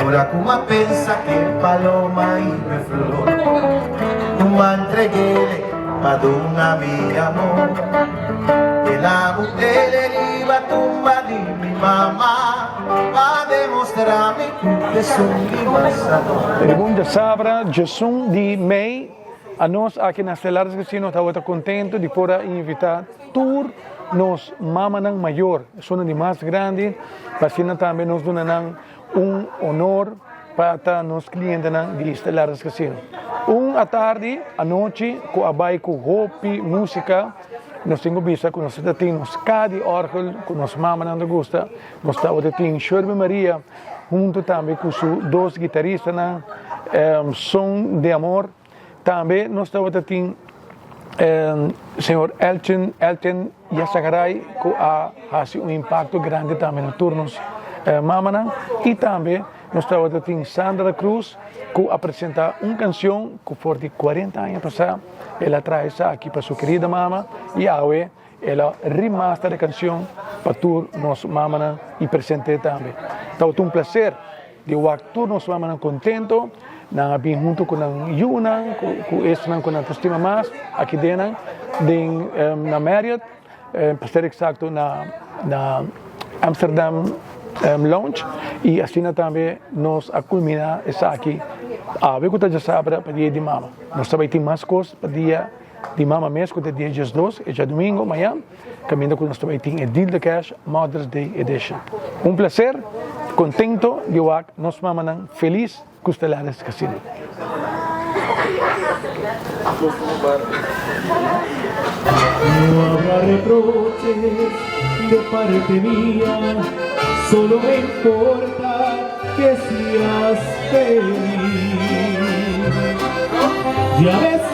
Ora ku m'a pensa ke paloma i mi flor Ku m'a entreg'ele pa duna mi amor El a but'ele riba tumba di mi mama Pa demostra mi ku t'esun di mas amor. Riba un djasabra djesun di mei anos aki na Stellaris Casino tabata contento di por a invita tur nos mamanan mayor, esunnan di mas grandi, pa asina tambe nos duna nan un honor pa ta nos clientenan di Stellaris Casino. Un atardi, anochi, cu a bay cu hopi musica, nos tin cu bisa cu nos ta tin nos ca di orgel cu nos mamanan ta gusta, nos tabata tin Sherby Maria hunto tambe cu su dos guitaristanan, Son de Amor. Tambe nos tabata tin señor Elton Elton Yasagaray ku a hasi un impakto grandi tambe na tur nos mamanan i tambe nos tabata tin Sandra Cruz ku a presenta un kanshon ku for di kuarenta aña pasá el a traha esaki pa su kerida mama i awe el a remaster e kanshon pa tur nos mamanan i present'é tambe. Tabata un plaser. Di wak tur nos mamanan kontento, nan a bin huntu ku nan yunan, ku esnan ku nan ta stima mas, aki den nan, den na Marriott, pa ser eksakto na na Amsterdam Lounge, i asina tambe nos a kulminá esaki awe ku ta djasabra pa dia di mama. Nos ta bai tin mas kos pa dia di mama mes ku ta dia diesdos, e djadumingu, mañan. Caminda cu nos ta bay tin e Deal the Cash Mother's Day Edition. Un placer, contento di wak nos mamanan feliz cu Stellaris Casino. No habrá reproches de parte mía, solo me importa que seas feliz. Ya ves.